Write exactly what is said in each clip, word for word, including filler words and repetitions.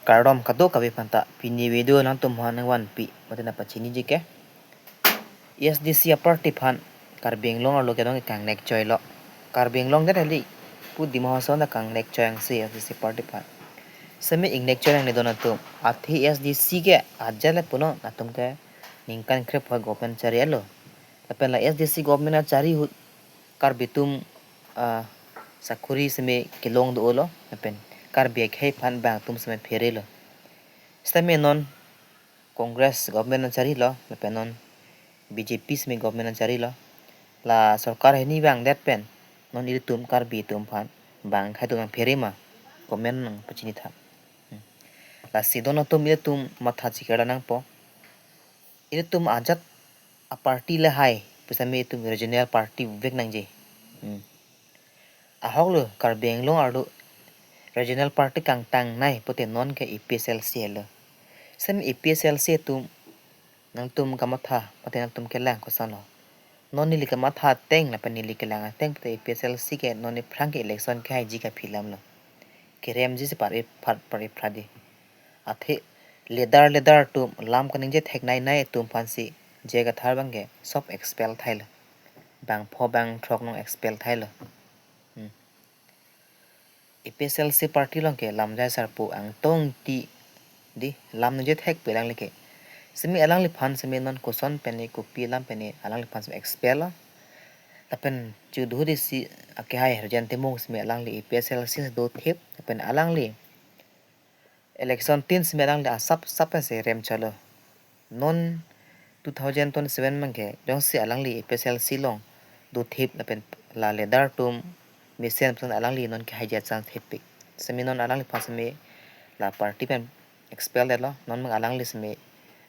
Kardom kadokave aphanta, pini video nangtum aphan nangvanpi, mate nangpachiniji ke A S D C a-party aphan Karbi Anglong arlo kedong kangnek choilo. Karbi Anglong det hali, pu Dima Hasao ta kangnek choi angse A S D C party aphan. Seme ingnek choi nangne do nangtum, athe A S D C ke ajat le punon, nangtum ke ningkan kre-pho government chari-elo. Lapen la A S D C government achari ahut Karbi atum, ah, sakuri seme kelong dolo, lapen Karbi akhei aphan bang atum seme pherelo. Sitame non Congress government charilo, lapen non B J P seme government charilo. La sorkar hini vangdet pen non ilitum Karbi atum aphan bang akhei atum nangphere ma, comment nangpachini tha. Hmm. Lasi do nangtum ilitum matha chikirla nangpo. Ilitum ajat a-party lahai pu seme itum regional party vek nangji. Hmm. Ahok lo Karbi Anglong arlo regional party kangtangnei pute non ke A P H L C helo. Seme A P H L C atum nangtum kamatha, mate nangtum kelang kosonlo? Non neli kamatha ateng lapen neli kelang ateng pute A P H L C ke non aphrang ke election kehaiji kaphi alam lo. Keremji si par-e phar, par-e phra di. Athe leader leader atum, lam kaningje theknei nei atum aphansi J I Kathar abang ke sob expel thailo. Bang pho bang throk nang expel thailo. Hmm. A P H L C party along ke lamjai sarpo Angtong Engti di, lam ningje thekpo alangli ke. Seme alangliphan seme non koson pen ne, kopi alam pen ne alangliphan seme expel lo. Lapen chudu ahut isi akehai Rajen Timung seme alangli A P H L C si dothip, lapen alangli election tin seme alangli asap sap si rem cholo. Non two thousand twenty-seven abang ke jongsi alangli A P H L C along dothip lapen la leader atum mesen pen alangli non kehaiji a-chance thepik. Seme non alangliphan seme la party pen expel detlo, non abang alangli seme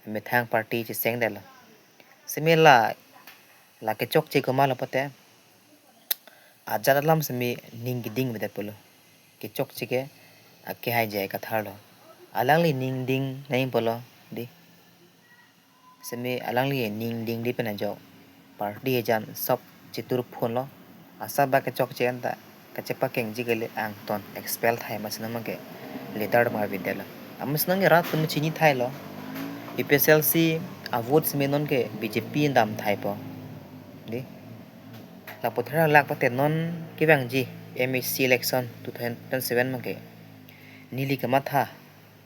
methang party checheng detlo. Seme la, la kechokche komatlo pute, ajat alam seme ning keding bedet pulo. Kechokche ke akehai J I Kathar lo. Alangli ning ding nangji pulo di. Seme alangli ning dingde pen ajok party ejan sob chitur phonlo. Asap ba kechokche anta kachepakengji kali, angton expel thai, amatsi non abang ke leader abang avedetlo. Amatsi non ke rat atum chini thailo. A P H L C a-vote seme non ke B J P dam thaipo. Di. Lapu thera lak pute non kevangji M A C election two thousand twenty-seven abang ke neli kamatha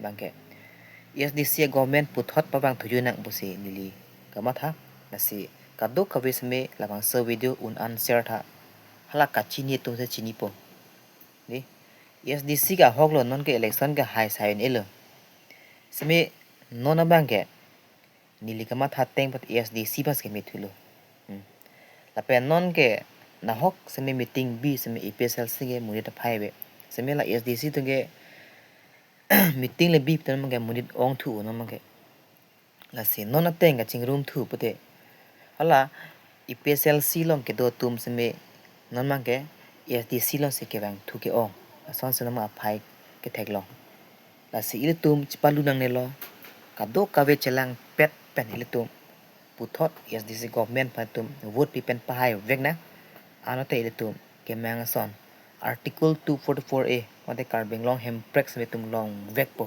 abang ke A S D C government puthot pavang thuju nang pusi neli kamatha. Lasi kadokave seme labangso video un-an share tha. Hala kachini atum si chinipo. Di. A S D C ke ahok lo, non ke election kehai sai un-elo. Seme non abang ke neli kamatha ateng pute A S D C abang si kemethulo. Hmm. Lapen non ke nahok seme meeting bi seme A P H L C ke monit aphai ave. Seme la A S D C atum ke meeting le bi pute non abang ke monit ongthu non abang ke. Lasi non ateng kachingrumthu pute hala A P H L C along kedo atum seme non abang ke A S D C alongsi kevangthu ke-ong. Lasonsi non aphai ketheklong. Lasi ilitum chepalu nangnelo. Kadokave chelangpet pen ilitum puthot A S D C government aphan itum vote pi pen pahai vek nang. Anlote ilitum kemang ason Article two forty-four A, mate Karbi Anglong Hemprek seme itum longvekpo.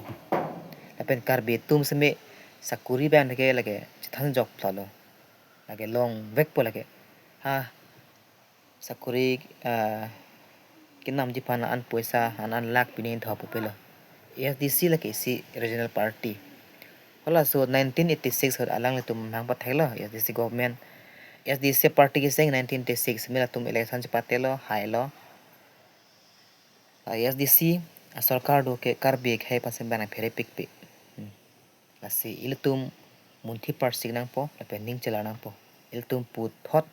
Lapen Karbi atum seme sakuri abang ke lake chethan joklo. Lake longvekpo lake. Ha, sakuri, ah, kenamji aphan an poisa, an, an lakh pine tho pu pulo. A S D C lake isi regional party. Halaso nineteen eighty-six ahut alanglitum nangpatheklo A S D C government. A S D C party kecheng nineteen eighty-six, seme latum election chepatelo, hailo. A S D C asorkar do ke Karbi akhei aphan seme bang pherepikpik. Hmm. Lasi ilitum munthi parsik nangpo, lapen ning chelar nangpo. Ilitum puthot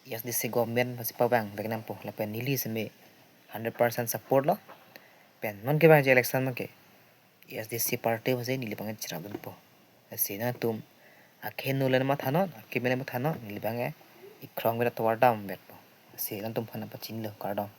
A S D C government aphansi pavangvek nangpo, lapen neli seme hundred percent support lo. Pen non kevangji election abang ke A S D C party aphansi neli abang cherapdunpo. Lasi nangtum akhei nu le mathanon, akimi le mathanon, neli abang ikrong bera tovar damvetpo. Lasi nangtum aphan nangpachinilo, kardom.